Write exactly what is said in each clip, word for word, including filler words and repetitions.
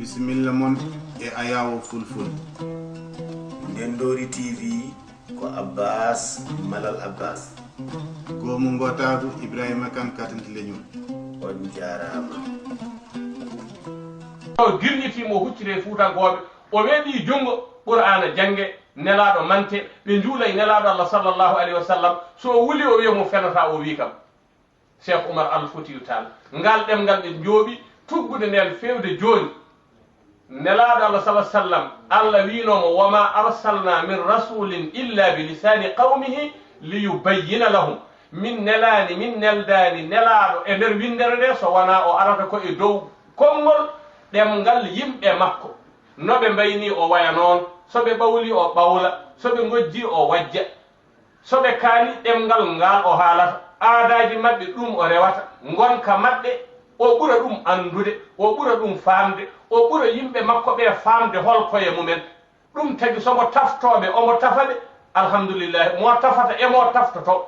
Bisimilla mon e Ayawo Fulful. Ndendoori T V ko Abbas Malal Abbas. Goomu Ngotaagu Ibrahima Kan Katanti Leñol. On jaaraama. O girñitii mo hucciti e Fuutankooɓe, o weeɓii junngo Qur'aana jannge, nelaaɗo mante, ɓe njuula e nelaaɗo Allah sallallahu alayhi wa sallam, so o wuli o wiya mo fenotaa, o wii kam. Cheikh Oumar Al Foutiyou Tall. Ngal ɗemngal ɓe njooɓi tuggude ndeen feewde jooni. Nelaaɗo Allah sala sallam, Allah wiinoo mo, wama arsalna min rasulin illa bi lisani qawmihi liyubayyina lahum. Min nelaani, min neldaani nelaaɗo e nder winndere nde so wonaa o arata ko e dow konngol ɗemngal yimɓe makko. No ɓe mbayi nii o waya noon, so ɓe ɓawlii o ɓawla, so ɓe ngojjii o wajja. So ɓe kaalii ɗemngal ngaal o haalata, aadaaji maɓɓe ɗuum o rewata, ngonka maɓɓe o ɓura ɗum anndude, o ɓura ɗum faamde, o ɓura yimɓe makko ɓee faamde hol koye mumen. Ɗum tagi so mo taftooɓe omo tafa ɓe, alhamdulillahi, mo tafata e mo taftotoo.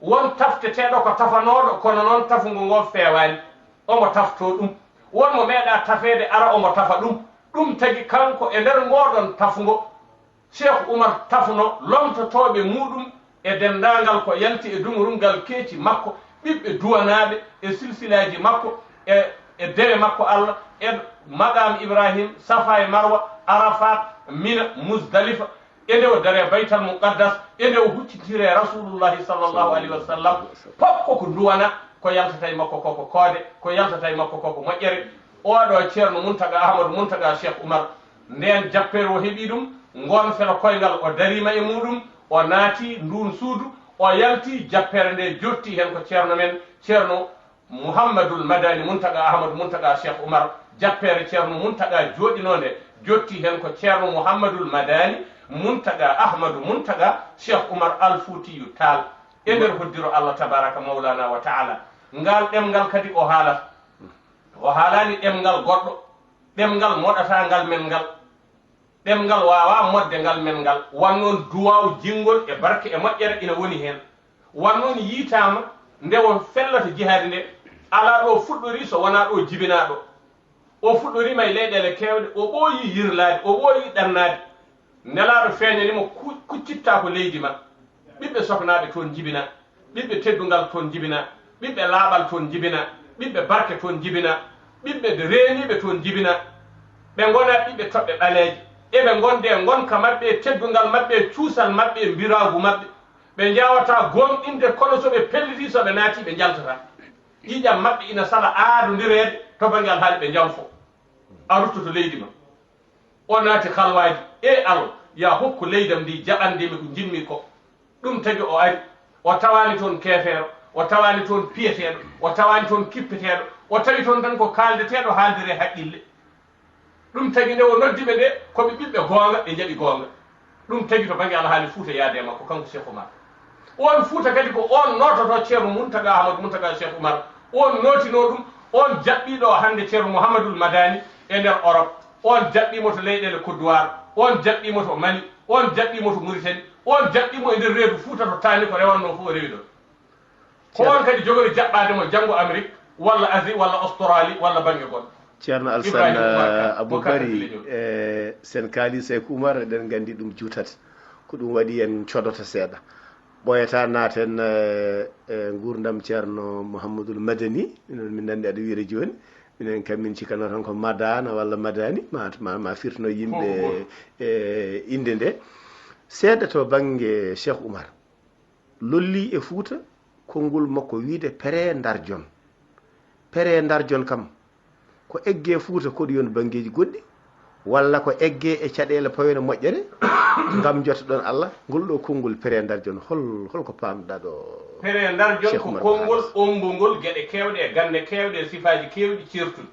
Won tafteteeɗo ko tafanooɗo kono noon tafungo ngoo feewaani, omo taftoo ɗum. Won mo meeɗaa tafeede ara omo tafa ɗum. Ɗum tagi kanko e nder ngooɗoon tafungo, Cheikh Oumar tafno lomtotooɓe muuɗum e denndaangal ko yalti e duŋorungal keeci makko, ɓiɓɓe duwanaaɓe e silsilaaji makko e e dewe makko Allah e Maqaam Ibrahim, Safa e Marwa, Arafat, Mina, Muzdalifa, e nde o daree Baytal Muqaddas, e nde o huccitire Rasulullahi sallallahu alayhi wa sallam, fof koko duwana ko yaltata e makko koko koode, ko yaltata e makko koko moƴƴere. Oɗo Ceerno Muntaga Ahmadu Muntaga Cheikh Oumar, ndeen jappeere o heɓii ɗum, ngoon felo koyngal o dariima e muuɗum, o naati nduun suudu, o yalti, jappeere nde jottii heen ko ceerno men, Ceerno Muhammadul Madani Muntaga Ahmadu Muntaga Cheikh Oumar, jappeere Ceerno Muntaga jooɗinoonde, jottii heen ko Ceerno Muhammadul Madani Muntaga Ahmadu Muntaga Cheikh Oumar Al Foutiyou Tall, e nder hoddiro Allah tabaraka mawlana wa taala. Ngaal ɗemngal kadi o haalata. O haalaani ɗemngal goɗɗo, ɗemngal moɗataangal men ngal. Ɗemngal waawaa moɗde ngal men ngal. Wan noon duwaaw, jinngol e barke e moƴƴere ina woni heen. Wan noon yiytaama nde o fellata jihaadi nde, alaa ɗo fuɗɗorii so wonaa ɗo jibinaa ɗo. O fuɗɗoriima e leyɗeele keewɗe, o ɓooyii yirlaade, o ɓooyii ɗannaade. Nelaaɗo feeñani mo ku- kuccittaa ko leydi ma. Ɓiɓɓe soknaaɓe toon njibinaa, ɓiɓɓe teddungal toon njibinaa, ɓiɓɓe laaɓal toon njibinaa, ɓiɓɓe barke toon njibinaa, ɓiɓɓe reeniiɓe toon njibinaa. Ɓe ngonaa ɓiɓɓe toɓɓe ɓaleeje. Eɓe ngonde e ngonka maɓɓe, e teddungal maɓɓe, e cuusal maɓɓe, e mbiraagu maɓɓe. Ɓe njaawataa goongɗinde, kono so ɓe pellitii, so ɓe naatii, ɓe njaltataa. Ƴiiƴam maɓɓe ina sala aadondireede to bannge alhaali ɓe njamfoo. A ruttoto leydi ma. O naati halwaaji, ee Allah, yaa hokku leydam ndi jaɓande mi ko njiɗmi ko. Ɗum tagi o ari, o tawaani toon keefeero, o tawaani toon piyeteeɗo, o tawaani toon kippeteeɗo, o tawi toon tan ko kaaldeteeɗo haaldiree haqqille. Ɗum tagi nde o noddi ɓe nde, ko ɓe ɓiɓɓe goonga, ɓe njaɓi goonga. Ɗum tagi to bannge alhaali Fuuta yaade e makko, kanko Cheikh Oumar. Oon Fuuta kadi ko oon noototoo Ceerno Muntaga Ahmadu Muntaga Cheikh Oumar. Oon nootinoo ɗum, oon jaɓɓii ɗo hannde Ceerno Mouhamadul Madani e nder Europe. Oon jaɓɓii mo to leyɗeele Kodduwaar. Oon jaɓɓii mo to Mali. Oon jaɓɓii mo to Muritani. Oon jaɓɓii mo e nder reedu Fuuta to taani ko rewannoo fof o rewi ɗon. Ko on kadi jogori jaɓɓaade mo janngo Amérique walla Asie walla Australie walla bannge goɗɗo. Ceerno Alsan Abou Bari, e sen kaali Seyku Umar, eɗen nganndi ɗum juutat. Ko ɗum waɗi en codoto seeɗa. Ɓooyata naaten e nguurndam Ceerno Mouhamadoul Madani, minen min nanndi aɗa wiyre jooni. Minen kam min cikkanno tan ko Madana walla Madani, ma, ma, ma firtino yimɓe e innde nde. Seeɗa to bannge Cheikh Oumar. Lollii e Fuuta konngol makko wiyde Peree Ndarjon. Peree Ndarjon kam, ko eggee Fuuta koɗoyon banngeeji goɗɗi, walla ko eggee e caɗeele pawe no moƴƴere, ngam njotta ɗon Allah? Ngol ɗoo konngol Peree Ndarjon, hol, hol ko paamɗaa ɗo? Peree Ndarjon ko konngol ommbungol geɗe keewɗe e gannde keewɗe e sifaaji keewɗi ceertuɗi.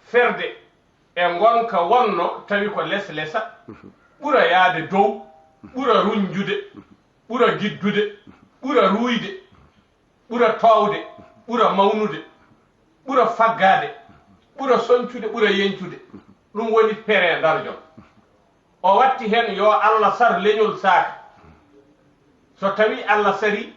Ferde e ngonka wonno tawi ko leslesa, ɓura yaade dow, ɓura ruñjude, ɓura giddude, ɓura ruuyde, ɓura toowde, ɓura mawnude, ɓura faggaade, ɓura soñcude, ɓura yeñcude. Ɗum woni Peree Ndarjon. O watti heen yo Allah sar leñol saaka. So tawii Allah sarii,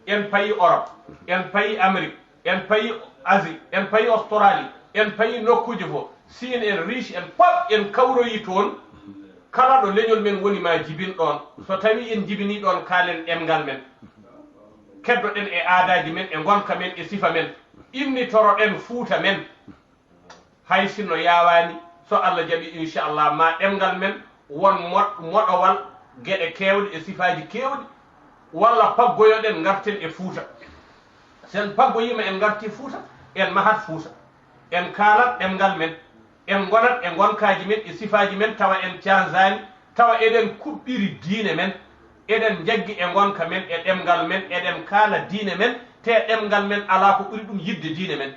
en payii Orop, en payii Amerik, en payii Asi, en payii Ostorali, en payii nokkuuji fof. Siin en, Riisi en, pop en kawroyi toon. Kala ɗo leñol men woni, ma jibin ɗoon. So tawii en njibinii ɗoon, kaalen ɗemngal men. Keddoɗen e aadaaji men, e ngonka men, e sifa men. Innitoroɗen Fuuta men. Hay sinno yaawaani, so Allah jaɓii, inchallah, ma ɗemngal men won moɗ-, moɗowal geɗe keewɗe e sifaaji keewɗi, walla paggoyoɗen, ngarten e Fuuta. Sen paggoyiima, en ngartii Fuuta, en mahat Fuuta. En kaalat ɗemngal men, en ngonat e ngonkaaji men e sifaaji men, tawa en canzaani, tawa eɗen kuɓɓiri diine men, eɗen njaggi e ngonka men e ɗemngal men, eɗen kaala diine men, te ɗemngal men alaa ko ɓuri ɗum yiɗde diine men.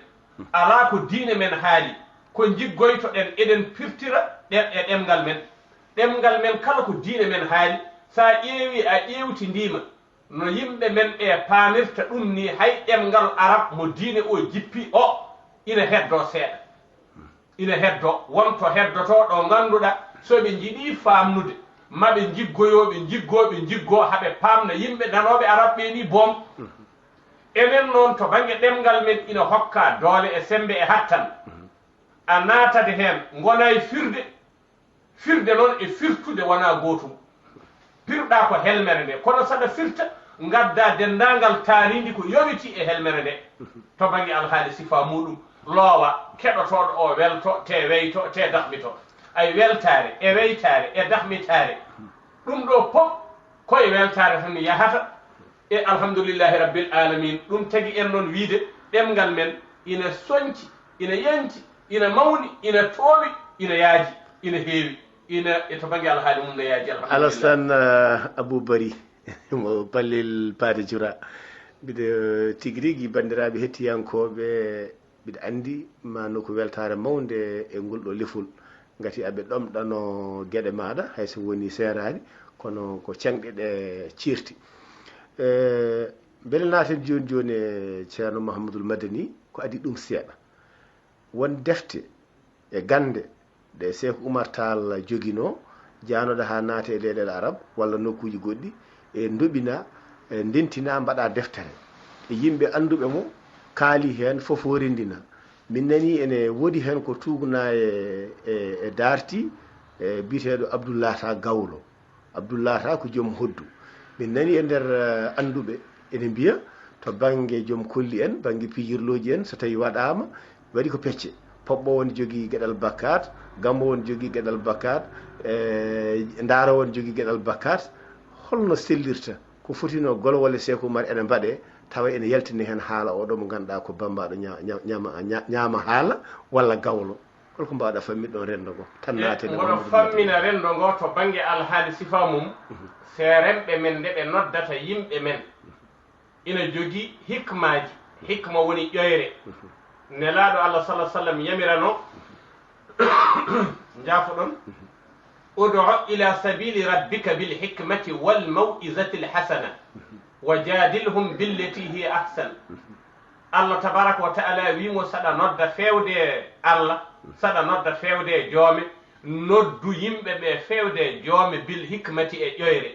Alaa ko diine men haali, ko njiggoytoɗen, eɗen pirtira ɗe-, e ɗemngal men. Ɗemngal men kala ko diine men haali, so a ƴeewi, a ƴeewtindiima no yimɓe men ɓe paamirta ɗum ni, hay ɗemngal Arab mo diine o jippi o, ina heddoo seeɗa. Ina heddoo, won to heddotoo ɗo ngannduɗaa, so ɓe njiɗii faamnude, ma ɓe njiggoyoo, ɓe njiggoo, ɓe njiggoo, haa ɓe paamna yimɓe nanooɓe Arab ɓe ni boom. Enen noon, to bannge ɗemngal men, ina hokka doole e semmbe e hattan. A naatade heen, ngonay firde, firde noon e firtude wonaa gootum. Pirɗaa ko helmere nde, kono saɗa firta, ngaddaa denndaangal taariindi ko yowitii e helmere nde, to bannge alhaali sifa muuɗum, loowa, keɗotooɗo o welto, te weyto, te dahmito. Ay weltaare, e weytaare, e dahmitaare. Ɗum ɗo pop ko e weltaare tan yahata, e alhamdulillahi rabbil alamin. Ɗum tagi en noon wiide ɗemngal men ina soñci, ina yanci, ina mawni, ina toowi, ina yaaji, ina heewi, ina e to bannge alhaali mum ne yaaji, alhamdulillah. Alassane, eh, Abou Bari, mo Pallel Paade Jura. Mbiɗo tigi rigi banndiraaɓe hettiyankooɓe, mbiɗa anndi ma nokku weltaare mawnde e ngol ɗo lefol. Ngati aɓe ɗomɗano geɗe maaɗa, hay so woni seeraani, kono ko ceŋɗe ɗe ceerti. Eh, mbele naaten jooni jooni e Ceerno Mahamadul Madani, ko adii ɗum seeɗa. Won defte e gannde ɗe Seek Umar Taal joginoo, jaanoɗo haa naata e leyɗeele Arab walla nokkuuji goɗɗi, e ndoɓina, e ndentina, mbaɗa deftere. E yimɓe annduɓe mo kaali heen, fof o renndina. Min nani ene woodi heen ko tuugnaa e, e, e daarti, e biyeteeɗo Abdullaata Gawlo. Abdullaata ko joom hoddu. Min nani e nder, eh, annduɓe ene mbiya to bannge joom kolli en, bannge pijirlooji en, so tawi waɗaama, waɗi ko pecce. Poɓɓo won jogii geɗal bakkaat, gambo won jogii geɗal bakkaat, eh, ndaaro won jogii geɗal bakkaat. Holno sellirta? Ko fotino Golo walla Seek Umar ene mbaɗe, tawa ene yaltini heen haala oɗo mo ngannduɗaa ko bammbaaɗo ña-, ña-, ñaama, ña-, ñaama haala walla gawlo. Holko mbaawɗaa famminɗon renndo ngo? Tan e naaten e mboɗo Mamadou fammina Madiba. Renndo ngo to bannge alhaali sifa mum, mhm, seeremɓe men nde ɓe noddata yimɓe men, ina jogii hikmaaji. Hikma woni ƴoyre. Mhm. Nelaaɗo Allah sallallahu alaihi wasallam yamirano, njaafoɗon, mhm, "Ud'u ila sabili rabbika bil hikmati wal mau'izatil hasana, mhm, wa jadilhum billati hiya ahsan." Mhm. Allah tabaraka wa ta'ala wiimo, saɗa nodda feewde Allah, saɗa nodda feewde joome, noddu yimɓe ɓe feewde joome bil hikmati, e ƴoyre,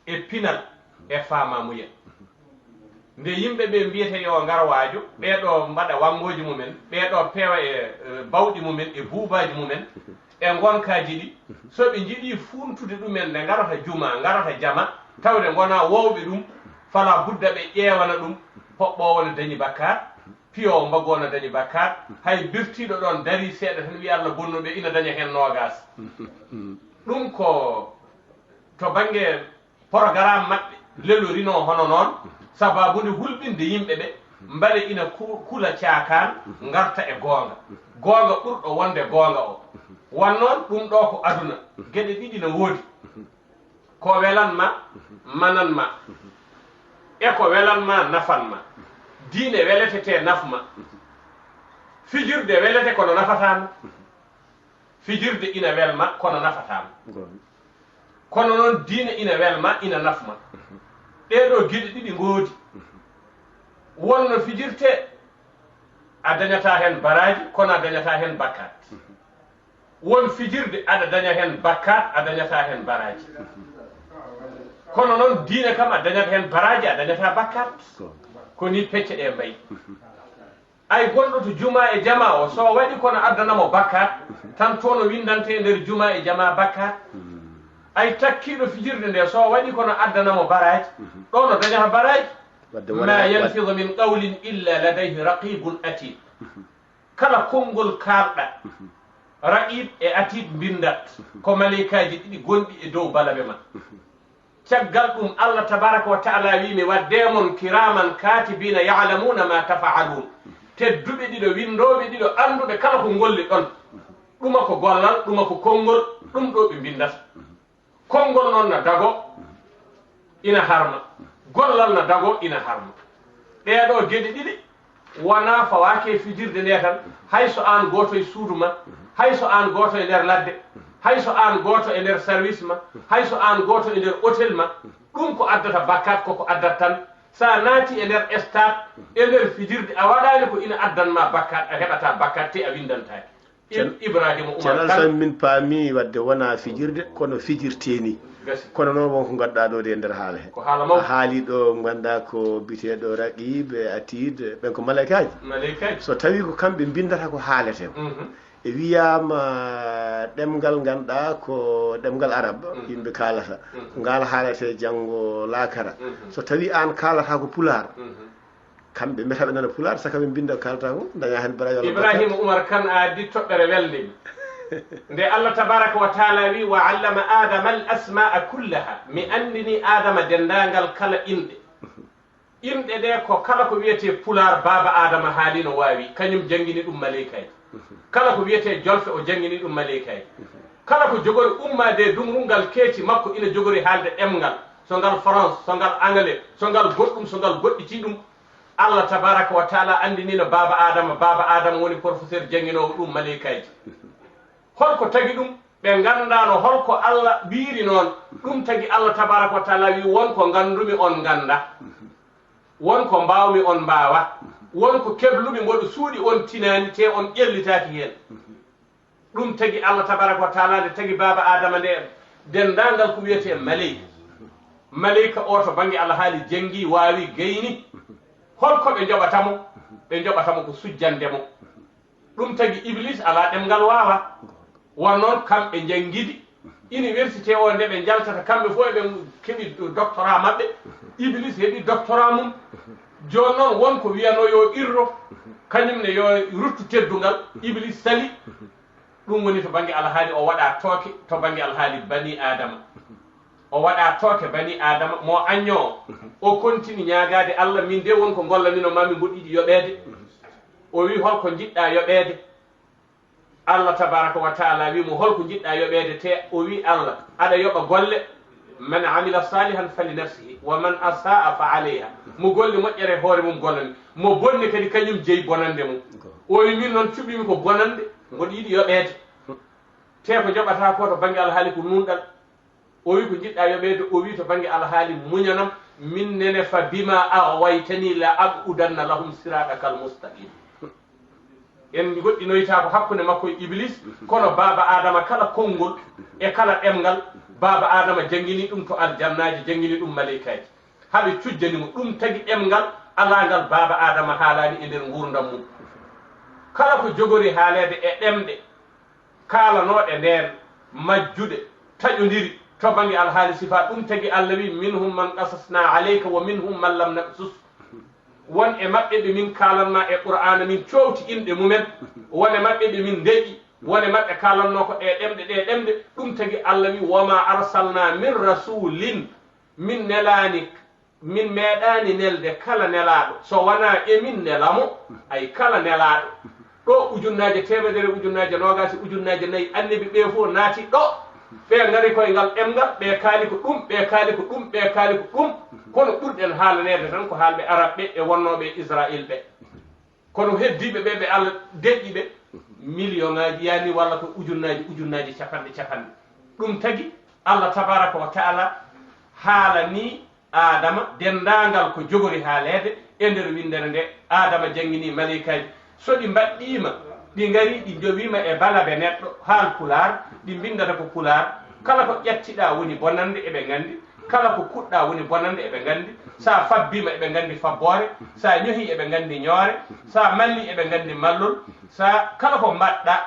e pinal, e faamamuya. Nde yimɓe ɓe mbiyata yo ngar waajo, ɓee ɗo mbaɗa wanngooji mumen, ɓee ɗo peewa e, e bawɗi mumen, e buubaaji mumen, e ngonkaaji ɗi, so ɓe njiɗii fuuntude ɗumen, nde ngarata juma, ngarata jama, tawde ngonaa woowɓe ɗum, fala budda ɓe ƴeewana ɗum, poɓɓoowo ne dañi bakkaat, piyoowo mbagu o ne dañi bakkaat, hay birtiiɗo ɗoon darii seeɗa tan wiya Allah bonnuɓe, ina daña heen noogaas. Ɗum ko to bannge programme maɓɓe lelorinoo hono noon, sabaabu nde hulɓinde yimɓe ɓe, mbele ina ku-, kula caakaan, ngarta e goonga. Goonga ɓurɗo wonde goonga o. Wan noon, ɗum ɗo ko aduna, geɗe ɗiɗi no woodi. Ko welan ma, manan ma. E ko welan ma, nafan ma. Diine welete te naf ma. Fijirde welete kono nafataa ma. Fijirde ina wel ma, kono nafataa ma. Goonga. Kono noon, diine ina wel ma, ina naf ma. Ɗee ɗoo geɗe ɗiɗi ngoodi. Won no fijirtee, a dañataa heen baraaji, kono a dañataa heen bakkaat. Won fijirde, aɗa daña heen bakkaat, a dañataa heen baraaji. Kono noon, diine kam, a dañat heen baraaji, a dañataa bakkaat. Ko nii pecce ɗee mbayi. Ay gonɗo to juma e jama o, so waɗi kono addana mo bakkaat, Tan to no winndantee e nder juma e jama bakkaat. Ay takkiiɗo fijirde nde, so o waɗi ko no addana mo baraaji, ɗo no dañata baraaji. Wadde wona- Ma wad- yalfidu min qawlin illa ladayhi raqibun atid. Kala konngol kaalɗa, raqib e atid mbinndat. Ko maleykaaji ɗiɗi gonɗi e dow balabe ma. Caggal ɗum, Allah tabaraka wa taala wi mi wadde mon kiraman katibina ya'lamuna ma tafa'alun. Tedduɓe ɗiɗo, winndooɓe ɗiɗo, annduɓe kala ko ngolli ɗon. Ɗuma ko gollal, ɗuma ko konngol, ɗum ɗo ɓe mbinndata. Konngol noon na dago, ina harma. Gollal na dago, ina harma. Ɗeeɗo geɗe ɗiɗi wonaa fawaaki e fijirde nde tan, hay so aan gooto e suudu ma, hay so aan gooto e nder ladde, hay so aan gooto e nder service ma, hay so aan gooto e nder hôtel ma, ɗum ko addata bakkat, koko addat tan. So a naati e nder stade, e nder fijirde, a waɗaani ko ina addan ma bakkat, a heɓataa bakkat, te a winndantaake. Ceerno Ibrahima Umar Kane. Min paami wadde wonaa fijirde, kono fijirtee ni. Gasi. Kono noon won ko ngadduɗaa ɗo de e nder haala he. Ko haala mawɗo. A haali ɗo ngannduɗaa ko biteeɗo Raqib, Atid, ɓen ko malaykaaji. Malaykaaji. So tawii ko kamɓe mbinndata ko haalete ko. Mhm. E wiyaama ɗemngal ngannduɗaa ko ɗemngal Arab, mhm, yimɓe kaalata. Mhm. Ko ngaal haalete janngo laakara. Mhm. So tawii aan kaalata ko Pulaar. Mhm. Kamɓe mbiyata ɓe nana Pulaar, saka ɓe mbinnda ko kaalata ko, daña heen bara yo Allah Ibrahima Umar Kane a addi toɓɓere welnde mi. Nde Allah tabaraka wa taala wi, "Wa allama Adama al asma'a kullaha." Mi anndini Adama denndaangal kala inɗe. Inɗe ɗe ko kala ko wiyetee Pulaar, baaba Adama haali no waawi, kañum janngini ɗum maleykaaji. Kala ko wiyetee Jolfe, o janngini ɗum maleykaaji. Kala ko jogori ummaade e dumrungal keeci makko, ina jogori haalde ɗemngal. So ngal France, so ngal Anglais, so ngal goɗɗum, so ngal goɗɗitii ɗum. Allah tabaraka wa taala anndinino baaba Adama, baaba Adama woni professeur jannginoowo ɗum maleykaaji. Holko tagi ɗum? Ɓe nganndaano holko Allah wiiri noon. Ɗum tagi Allah tabaraka wa taala wi, "Won ko nganndumi on ngannda, won ko mbaawmi on mbaawa, won ko keblumi mboɗo suuɗi on tinaani, te on ƴellitaaki heen." Ɗum tagi Allah tabaraka wa taala nde tagi baaba Adama nde, denndaangal ko wiyetee maleyka. Maleyka o to bannge alhaali janngi, waawi, gayni. Holko ɓe njoɓata mo? Ɓe njoɓata mo ko sujjande mo. Ɗum tagi Iblis alaa ɗemngal waawa. Won noon kamɓe njanngidi université o nde ɓe njaltata, kamɓe fof eɓe keɓi doctorat maɓɓe. Iblis heɓi doctorat mum. Jooni noon won ko wiyano yo irro, kañum ne yo ruttu teddungal. Iblis sali. Ɗum woni to bannge alhaali o waɗa tooke, to bannge alhaali bani Adama. O waɗa tooke bani Adama, mo añño o. O continue ñaagaade Allah, "Min de won ko ngollanino ma, min mboɗo yiɗi yoɓeede." O wi, "Holko njiɗɗa yoɓeede?" Allah tabaraka wa taala wi mo, "Holko njiɗɗa yoɓeede?" Te o wi Allah, "Aɗa yoɓa golle, man amila salihan fali nafsihi, wa man asaa fa alayha." Mo golli moƴƴere, hoore mum gollani, mo bonni kadi, kañum jeyi bonande mum. O wi, "Min noon cuɓimi ko bonande, mboɗo yiɗi yoɓeede." Te ko njoɓata ko to bannge alhaali ko nunɗal. O wi, "Ko njiɗɗa yoɓeede?" O wi, "To bannge alhaali muñanam, min nene, fa bima aghwaytani la aqudanna lahum sirataka al mustaqim." En ngoɗɗinoyta ko hakkunde makko e Iblis, kono baaba Adama kala konngol e kala ɗemngal, baaba Adama janngini ɗum to aljannaaji, janngini ɗum maleykaaji. Haɓe cujjani mo, ɗum tagi ɗemngal alaangal baaba Adama haalaani e nder nguurndam mum. Kala ko jogori haaleede e ɗemɗe kaalanooɗe ndeen, majjuɗe, taƴondiri, to bannge alhaali sifa, ɗum tagi Allah wi, "Minhum man qasasna alayka wa minhum man lam naqsus." Won e maɓɓe ɓe min kaalanma e Qur'aana, min coowti inɗe mumen. Won e maɓɓe ɓe min ndeƴƴi. Won e maɓɓe kaalanno ko ɗe ɗemɗe, ɗe ɗemɗe. Ɗum tagi Allah wi, "Wa ma arsalna min rasulin." Min nelaani, min meeɗaani nelde kala nelaaɗo, so wonaa emin nela mo. Ay, kala nelaaɗo. Ɗo ujunnaaje teemedere, ujunnaaje noogaas, ujunnaaje nayi annabi ɓe fof naati ɗo. Ɓe ngari koye ngal ɗemngal, ɓe kaali ko ɗum, ɓe kaali ko ɗum, ɓe kaali ko ɗum. Kono ɓurɗen haalaneede tan ko haalɓe Arab ɓe e wonnooɓe e Israel ɓe. Kono heddiiɓe ɓe, ɓe Allah deƴƴi ɓe, million ŋaaji yaani, walla ko ujunnaaji, ujunnaaji capanɗe, capanɗe. Ɗum tagi Allah tabaraka wa taala haalani Adama denndaangal ko jogori haaleede e nder winndere nde. Adama janngini maleykaaji. So ɗi mbaɗɗiima, ɗi ngari, ɗi njowiima e balabe neɗɗo, haal Pulaar, ɗi mbinndata ko Pulaar. Kala ko ƴettiɗaa woni bonannde, eɓe nganndi. Kala ko kuɗɗaa woni bonannde, eɓe nganndi. So a fabbiima, eɓe nganndi fabboore. So a ñohii, eɓe nganndi ñoore. So a mallii, eɓe nganndi mallol. So a, kala ko mbaɗɗaa,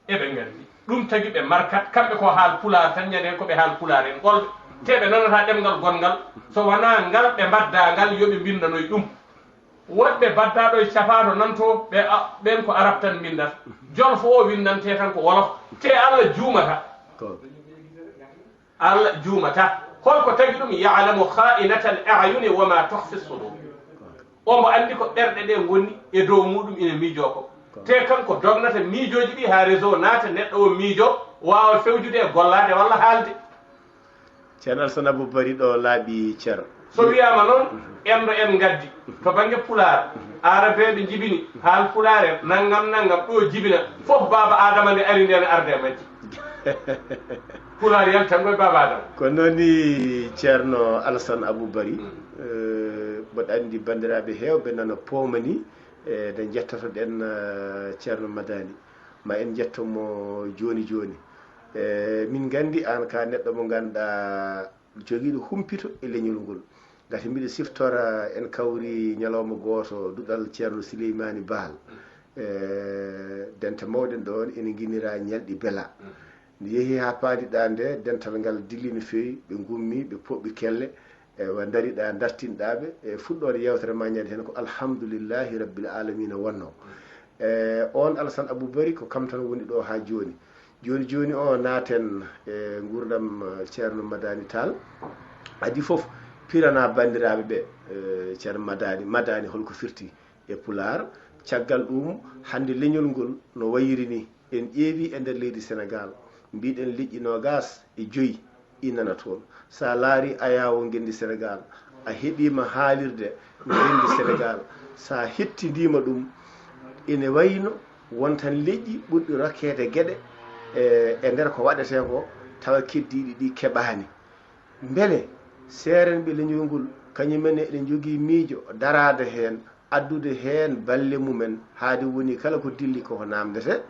Eɓe nganndi. Ɗum tagi ɓe markat, kamɓe ko haal pulaar tan, ñande heen ko ɓe haal pulaar en ɓolɓe. Te ɓe nanataa ɗemngal gonngal, so wonaa ngal ɓe mbaɗdaa ngal, yo ɓe mbinndanoy ɗum. Woɗɓe mbaɗdaa ɗo e capaato nan to, ɓe a-, ɓeen ko arab tan mbinndata. Jolfo o winndantee tan ko wolof. Te Allah juumata. Allah juumata. Hol ko tagi ɗum? Ya'lamu kha'inatal a'yuni wa ma tukhfi sudur. Omo anndi ko ɓerɗe ɗe ngoni e dow muɗum ina miijoo ko. Te kanko dognata miijooji ɗi haa réseau naata, neɗɗo o miijoo, waawa fewjude e gollaade walla haalde. Ceerno Alsan Abou Bari ɗo laaɓi ceer. So wiyaama noon, enɗo en ngaddi to bannge pulaar, aarabeeɓe njibini, haal pulaar en, nanngam nanngam, ɗo jibina, fof baaba Aadama nde ari nde ne arda e majji. Pulaar yaltango e baaba Aadama. Ko noon ni ceerno Alsan Abou Bari, eh, mboɗo anndi banndiraaɓe heewɓe nana poomani, eh, nde njettoto-ɗen, eh, ceerno Madani. Ma en njetto mo jooni jooni. Eh, min nganndi aan ka neɗɗo mo ngannduɗaa jogiiɗo humpito e leñol ngol. Ngati mbiɗo siftora en kawri ñalawma gooto duɗal ceerno Sileymaani Baal. Eh, dente mawɗen ɗoon ene nginira ñalɗi bela. Nde yehi haa paadi ɗaa nde, dental ngal dilli no feewi, ɓe ngummi, ɓe poɓɓi kelle, e wa ndariɗaa, dartinɗaa ɓe, e fuɗɗoode yeewtere ma ñande heen ko Alhamdulillahi Rabbil Alamina wonnoo. E oon Alasan Abou Bari ko kam tan woni ɗo haa jooni. Jooni jooni o naaten e nguurndam, eh, ceerno Madani Tall. Adii fof pirana banndiraaɓe ɓe, eh, ceerno Madani, Madani holko firti e pulaar. Caggal ɗum, hannde leñol ngol no wayiri ni, en ƴeewi e nder leydi Senegaal, mbiɗen leƴƴi noogaas e joyi inana toon. So a laari ayaawo ngenndi Senegaal, a heɓiima haalirde ngenndi Senegaal, so a hettindiima ɗum, ene wayno won tan leƴƴi ɓurɗi rokkeede geɗe e, e nder ko waɗetee ko, tawa keddiiɗi ɗi keɓaani. Mbele seerenɓe leñol ngol, kañum en eɗen njogii miijo daraade heen, addude heen balle mumen, haade woni kala ko dilli koko naamndetee,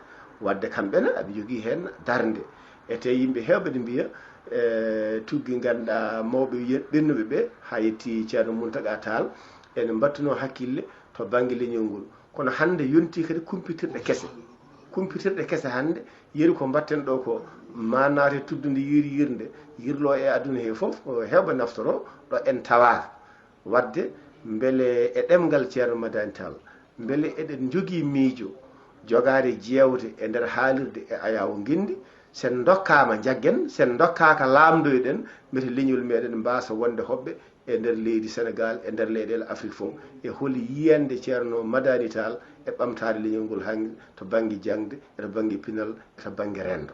waɗde kamɓe ne aɓe njogii heen darnde. Ete yimɓe heewɓe ne mbiya, e, tuggi ngannduɗaa mawɓe yen-, ɓennuɓe ɓe, haa yetti ceerno Muntaga Taal, ene mbattunoo hakkille to bannge leñol ngol. Kono hannde yontii kadi kumpitirɗe kese. Kumpitirɗe kese hannde, yeru ko mbatten ɗo ko, ma naate tuddude yir-, yirnde, yirlo e aduna he fof, heewɓe naftoro ɗo en tawaaka. Waɗde, mbele e ɗemngal ceerno Madani Tall, mbele eɗen njogii miijo jogaade jeewte e nder haalirde e ayaawo ngenndi, sen ndokkaama njaggen, sen ndokkaaka laamndoyɗen, mbete leñol meɗen mbaasa wonde hoɓɓe e nder leydi Senegaal, e nder leyɗeele Afrik fof, e holi yiyannde ceerno Madani Tall e ɓamtaare leñol ngol hannde to bannge jaŋde, e to bannge pinal, e to bannge renndo.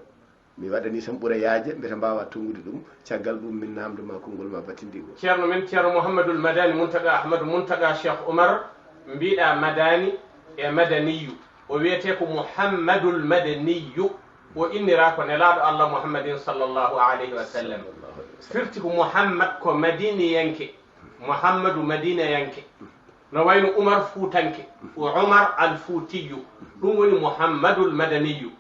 Mi waɗanii tan ɓura yaaje, mbete mbaawa tonngude ɗum, caggal ɗum min naamndo ma konngol ma battindiingol. Ceerno men, Ceerno Mouhamadul Madani Muntaga Ahmadu Muntaga Cheikh Oumar, mbiɗa Madani e Madaniyu. O wiyetee ko Mouhammadul Madaniyu. O inniraa ko Nelaaɗo Allah Muhammadin sallallahu alayhi wa sallam. Firti ko Mouhammad ko Madiniyanke, Mouhammadu Madinayanke. No wayno Umar Fuutanke, o Umar al Fuutiyu. Ɗum woni Mouhammadul Madaniyu.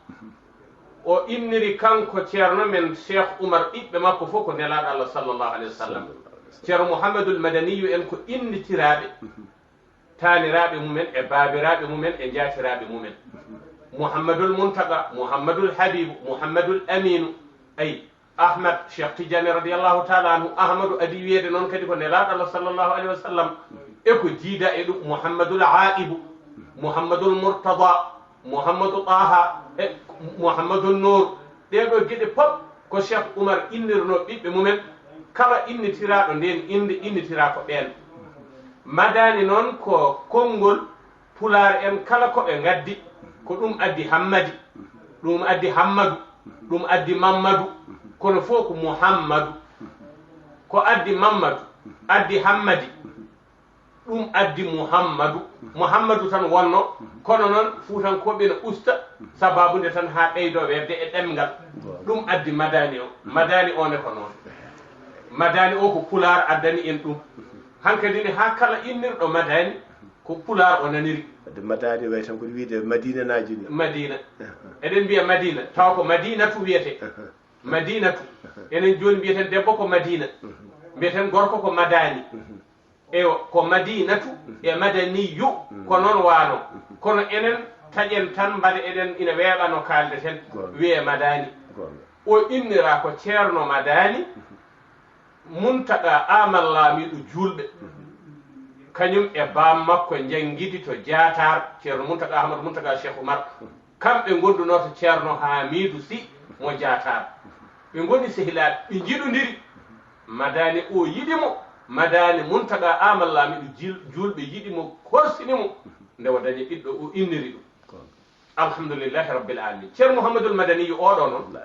O inniri kanko ceerno men Cheikh Oumar ɓiɓɓe makko fof ko Nelaaɗo Allah sallallahu alayhi wa sallam. Ceerno Mouhammadul Madaniyu en ko innitiraaɓe. Taaniraaɓe mumen e baabiraaɓe mumen e njaatiraaɓe mumen. Mouhammadul Muntaga, Mouhammadul Habibu, Mouhammadul Aminu, ay, Ahmad, Cheikh Tidiane radiyallahu taala anhu, Ahmadu adii wiyeede noon kadi ko Nelaaɗo Allah sallallahu alayhi wa sallam, e ko jiida e ɗum Mouhammadul Aibu, Mouhammadul Murtada, Mouhammadu Taha, e Mouhammadul Nour. Ɗee ɗoo geɗe pop ko Cheikh Oumar innirnoo ɓiɓɓe mumen, kala innitiraaɗo ndeen innde innitiraa ko ɓeen. Madani noon ko konngol pulaar en kala ko ɓe ngaddi, ko ɗum addi Hammadi, ɗum addi Hammadu, ɗum addi Mammadu, kono fof ko Muhammadu. Ko addi Mammadu, addi Hammadi, ɗum addi Muhammadu. Muhammadu tan wonno, kono noon Fuutankooɓe no usta, sabaabu nde tan haa ɓeydoo weeɓde e ɗemngal. Ɗum addi Madani o. Madani o ne ko noon. Madani o ko pulaar addani en ɗum. Hankadi ne haa kala innirɗo Madani, ko pulaar o naniri. Wadde Madani way tan ko wiyde Madina naji ni. Madina. Eɗen mbiya Madina, tawa ko Madinatu wiyete. Madinatu. Enen jooni mbiyeten debbo ko Madina. Mbiyeten gorko ko Madani. Eyo, ko Madinatu e Madaniyu, ko noon waano. Kono enen Taƴen tan mbaɗa eɗen ina weeɓa no kaalde ten. Goonga. Wiyee Madani. Goonga. O innira ko Ceerno Madani, Muntaga Amal laamiiɗo juulɓe. Kañum e baam makko njanngidi to Jaataar, Ceerno Muntaga Ahmadu Muntaga Cheikh Oumar. Kamɓe ngondunoo to Ceerno Haamiidu Si mo Jaataar. Ɓe ngoni sehilaaɓe, ɓe njiɗondiri. Madani o yiɗi mo, Madani Muntaga Amal laamiiɗo jil-, juulɓe yiɗi mo, korsini mo. Nde o dañi ɓiɗɗo, o inniri ɗum. Alhamdulillahi Rabbil Alamin. Ceerno Mouhamadoul Madani oɗo noon,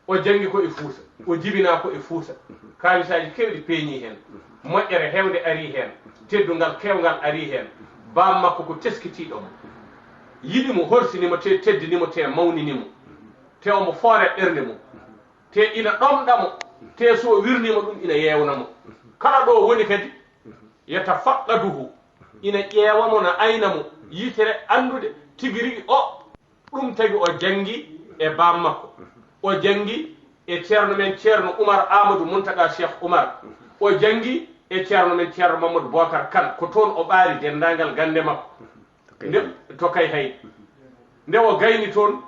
o janngi ko e Fuuta, o jibinaa ko e Fuuta. Kaawisaaji keewɗi peeñii heen. Moƴƴere heewnde arii heen. Teddungal keewngal arii heen. Baam makko ko teskitiiɗo mo. Yiɗi mo, horsini mo, te teddini mo, te mawnini mo. Te omo foore ɓernde mum. Te ina ɗomɗa mo. Te so o wirnii mo ɗum, ina yeewna mo. Kala ɗo o woni kadi, yatafaqqaduhu, ina ƴeewa mo, na ayna mo, yitere anndude tigi rigi o. Ɗum tagi o janngi e baam makko. O janngi e ceerno men, Ceerno Umar Amadou Muntaga Cheikh Umar. O janngi e ceerno men, Ceerno Mamadou Bokar Kane. Ko toon o ɓaari denndaangal gannde makko. Nde, to Kayhayɗi. Nde o gayni toon,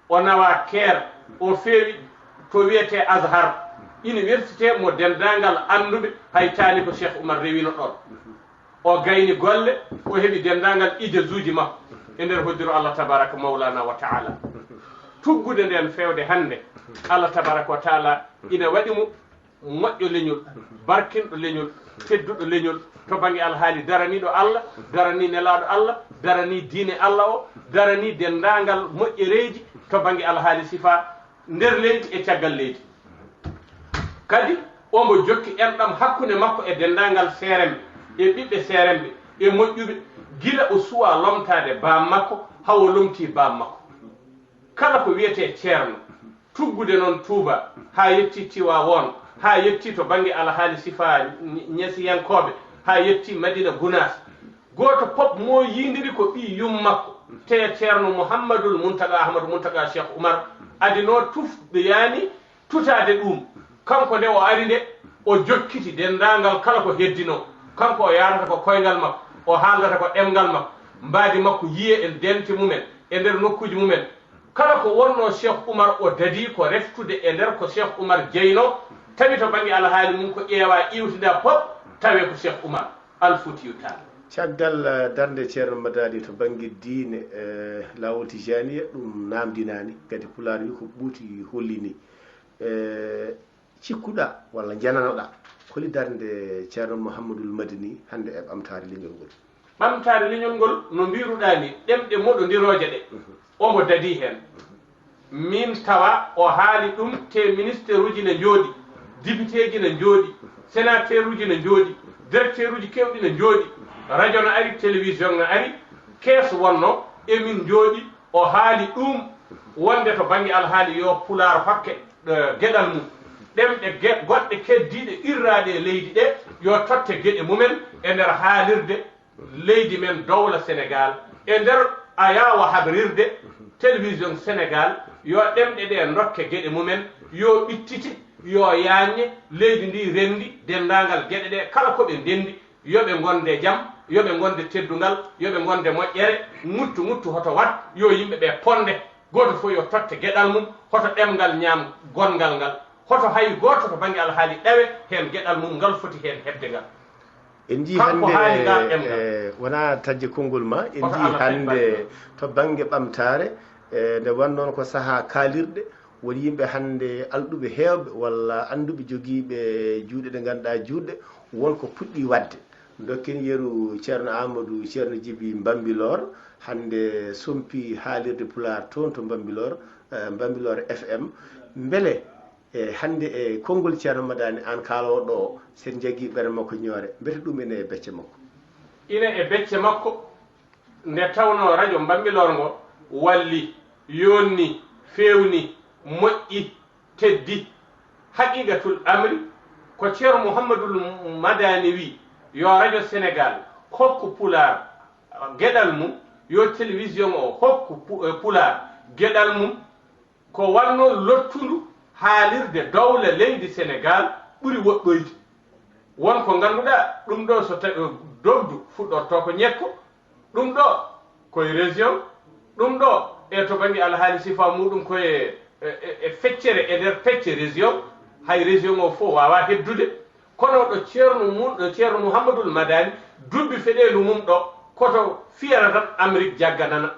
o nawa Keer, o feewi to wiyetee Azhar, université mo denndaangal annduɓe, hay taani ko Cheikh Oumar rewino ɗoon. O gayni golle, o heɓi denndaangal ijazuuji makko e nder hoddiro Allah tabaraka mawlana wa taala. Tuggude ndeen feewde hannde, Allah tabaraka wa taala ina waɗi mo moƴƴo leñol, barkinɗo leñol, tedduɗo leñol, to bannge alhaali daraniiɗo Allah, daranii nelaaɗo Allah, daranii diine Allah o, daranii denndaangal moƴƴereeji to bannge alhaali sifa nder leydi e caggal leydi. Kadi, omo jokki enɗam hakkunde makko e denndaangal seeremɓe, e ɓiɓɓe seeremɓe, e moƴƴuɓe, gila o suwaa lomtaade baam makko, haa o lomtii baam makko. Kala ko wiyetee ceerno, tuggude noon Tuuba, haa yettii Tiwaawoon, haa yettii to bannge alhaali sifa ñ-, ñasiyankooɓe, haa yettii Madina Gunaas. Gooto pop mo yiindiri ko ɓii yum makko, te Ceerno Muhammadul Muntaga Ahmadu Muntaga Cheikh Oumar, adinoo tufɗoyaani tutaade ɗuum. Kanko nde o ari nde, o jokkiti denndaangal kala ko heddinoo. Kanko o yaarata ko koyngal makko, o haaldata ko ɗemngal makko, mbaadi makko yiyee e dente mumen, e nder nokkuuji mumen. Kala ko wonnoo Cheikh Oumar, o dadii ko reftude e nder ko Cheikh Oumar jeynoo, tawi to bannge alhaali mum ko ƴeewaa iwtindaa pop, tawee ko Cheikh Oumar Al Foutiyou Tall. Caggal, eh, darnde Ceerno Madani to bannge diine, eh, laawol Tijaaniya, ɗum naamndinaani, kadi Pulaar wi ko ɓuuti hollini. Eh, cikkuɗaa walla njananoɗaa, holi darnde Ceerno Mouhamadoul Madani hannde e ɓamtaare leñol ngol? Ɓamtaare leñol ngol, no mbiiruɗaa ni, ɗemɗe moɗondirooje ɗe, omo dadii heen. Min tawa o haali ɗum, te ministeruuji ne njooɗi, dipiteeji ne njooɗi, senateuruuji ne njooɗi, directeuruuji keewɗi ne njooɗi, radio no ari, télévision no ari, kees wonno, emin njooɗi, o haali ɗum, wonde to bannge alhaali yo Pulaar hokke, eh, geɗal mum. Ɗemɗe ge-, goɗɗe keddiiɗe qirraaɗe e leydi ɗe, yo totte geɗe mumen e nder haalirde leydi men, dowla Senegaal, e nder ayaawo habrirde, télévision Senegaal, yo ɗemɗe ɗe ndokke geɗe mumen, yo ɓittite, yo yaaññe, leydi ndi renndi denndaangal geɗe ɗe, kala ko ɓe ndenndi, yo ɓe ngonde jam, yo ɓe ngonde teddungal, yo ɓe ngonde moƴƴere, ŋuttu ŋuttu hoto waɗ, yo yimɓe ɓe ponde, gooto fof yo totte geɗal mum, hoto ɗemngal ñaam gonngal ngal, hoto hay gooto to bannge alhaali ɗawe heen geɗal mum ngal foti heen heɓde ngal. En njii hannde, eh, wonaa taƴde konngol ma, en njii hannde to bannge ɓamtaare, eh, nde wonnoon ko sahaa kaalirɗe, won yimɓe hannde alɗuɓe heewɓe walla annduɓe jogiiɓe juuɗe ɗe ngannduɗaa juutɗe, won ko puɗɗii waɗde. Ndokken yeru Ceerno Amadou, Ceerno Jibi Mbambilor, hannde sompi haalirde Pulaar toon to Mbambilor, eh, Mbambilor F M. Mbele E hannde e konngol Ceerno Madani, aan kaalooɗo o, so en njagii ɓernde makko ñoore, mbete ɗum ene e becce makko? Ine e becce makko, nde tawnoo radio Mbambilor ngo walli, yonni, feewni, moƴƴi, teddi. Haqiiqatul amri, ko Ceerno Muhammadul Madani wi, yo radio Senegaal hokku Pulaar geɗal mum, yo télévision o hokku Pu-, eh, Pulaar geɗal mum, ko wannoo lottundu haalirde dowla leydi Senegaal ɓuri woɗɗoyde. Won ko ngannduɗaa, ɗum ɗo so tawi dogdu fuɗɗortoo ko ñekko, ɗum ɗo koye région. Ɗum ɗo e to bannge alhaali sifa muɗum koye e, e, e feccere e nder pecce région. Hay région o fof wawa heddude. Kono ɗo ceerno mum ɗo ceerno mouhammadoul madani dubbi feɗelu mum ɗo koto fiyana tan amérique jagganana.